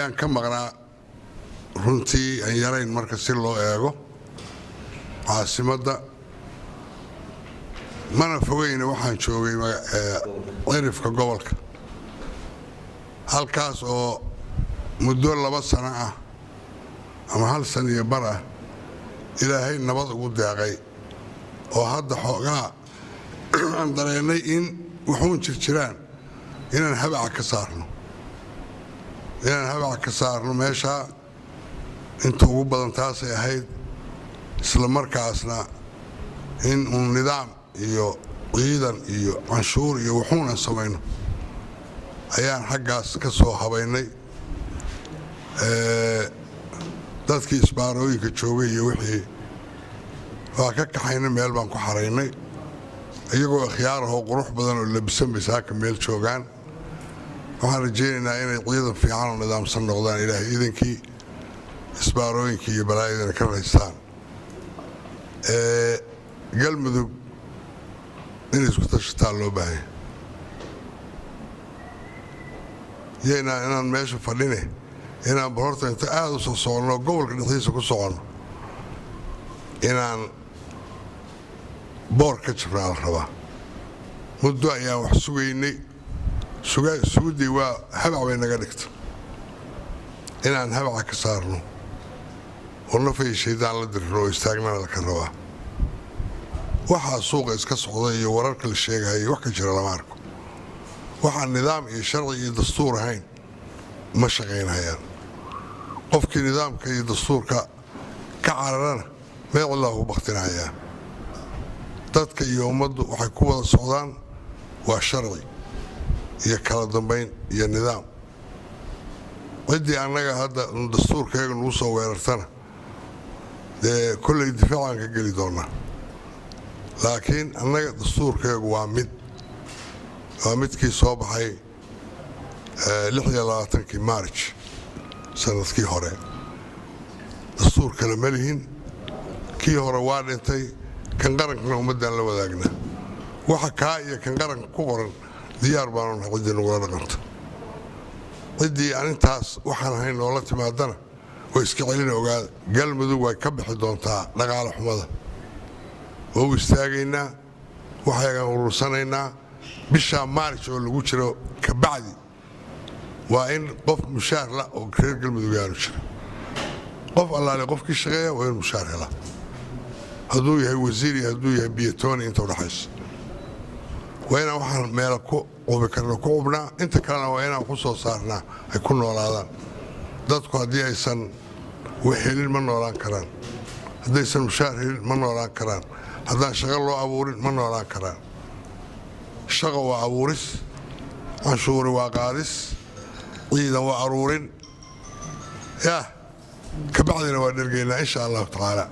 Ayaan ka maqnaa runtii, aan yarayn marka si loo eego caasimadda. Mana fogeyne, waxaan joogay cirifka gobolka, halkaas oo muddo 2 sano ah ama hal san iyo bar ah Ilaahay nabad ugu deeqay, oo hadda xoogaa aan dareennay in waxuun jirjiraan, inaan habaca ka saarno, inaan habaca ka saarno meeshaa. Inta ugu badan taasay ahayd, isla markaasna in uun nidaam iyo ciidan iyo canshuur iyo wuxuunan samayno ayaan xaggaas ka soo habaynay. Dadkii isbaarooyinka joogay iyo wixii waa ka kaxaynay, meel baan ku xaraynay, iyagoo ikhyaarahoo qurux badan oo labisan bay saaka meel joogaan. Waxaan rajaynaynaa inay ciidan fiican oo nidaamsan noqdaan, Ilaahay iidankii, isbaarooyinkii iyo balaayadana ka raystaan. Galmudug inay isku tashataa loo baahanya. Yaynaa inaan meesha fadhine, inaan horta inta aada u soo soconno, gobolka dhexdiisa ku soconno, inaan boor ka jabnaa la rabaa. Muddo ayaan wax sugaynay, suguddii waa habac bay naga dhigta. Inaan habaca ka saarno oo nafay shaydaan la dirno oo istaagnana laka rabaa. Waxaa suuqa iska socda iyo wararka la sheegaya wax ka jira lama arko. Waxaan nidaam iyo sharci iyo dastuur ahayn ma shaqaynayaan. Qofkii nidaamka iyo dastuurka ka cararana meel cidlaa ku baktinayaa. Dadka iyo ummaddu waxay ku wada socdaan waa sharci iyo kala dambayn iyo nidaam. Ciddii annaga hadda dastuurkayaga nagu soo weerartana, dee kolley difaacaan ka geli doonaa, laakiin annaga dastuurkayagu waa mid, waa midkii soo baxay 26-kii March sanadkii hore. Dastuur kale ma lihin, kii hore waa dhintay. Kan qarankana ummaddaan la wadaagnaa. Waxa kaa iyo kan qaranka ku qoran diyaar baanu nahay ciddii nagula dhaqanta. Ciddii arintaas waxaan ahayn noola timaadana way iska celina. Ogaada, Galmudug way ka bixi doontaa dhaqaale xumada. Waa u istaagaynaa, waxaygaan urursanaynaa. Bishaa March oo lagu jiro kabacdi waa in qof mushaar la oo reer Galmudug aanu jiro. Qof allaale qofkii shaqeeya waa in mushaar helaa, hadduu yahay wasiir iyo hadduu yahay biyatooni inta udhaxaysa. Waa inaan waxaan meela ku cubi karno ku cubnaa, inta kalena waa inaan ku soo saarnaa ay ku noolaadaan. Dadku haddii aysan wax helin ma noolaan karaan, haddaysan mushaar helin ma noolaan karaan, haddaan shaqo loo abuurin ma noolaan karaan. Shaqo waa abuuris, canshuuri waa qaadis, ciidan waa aruurin. Yah, kabacdina waa dhergaynaa, insha Allahu tacaala.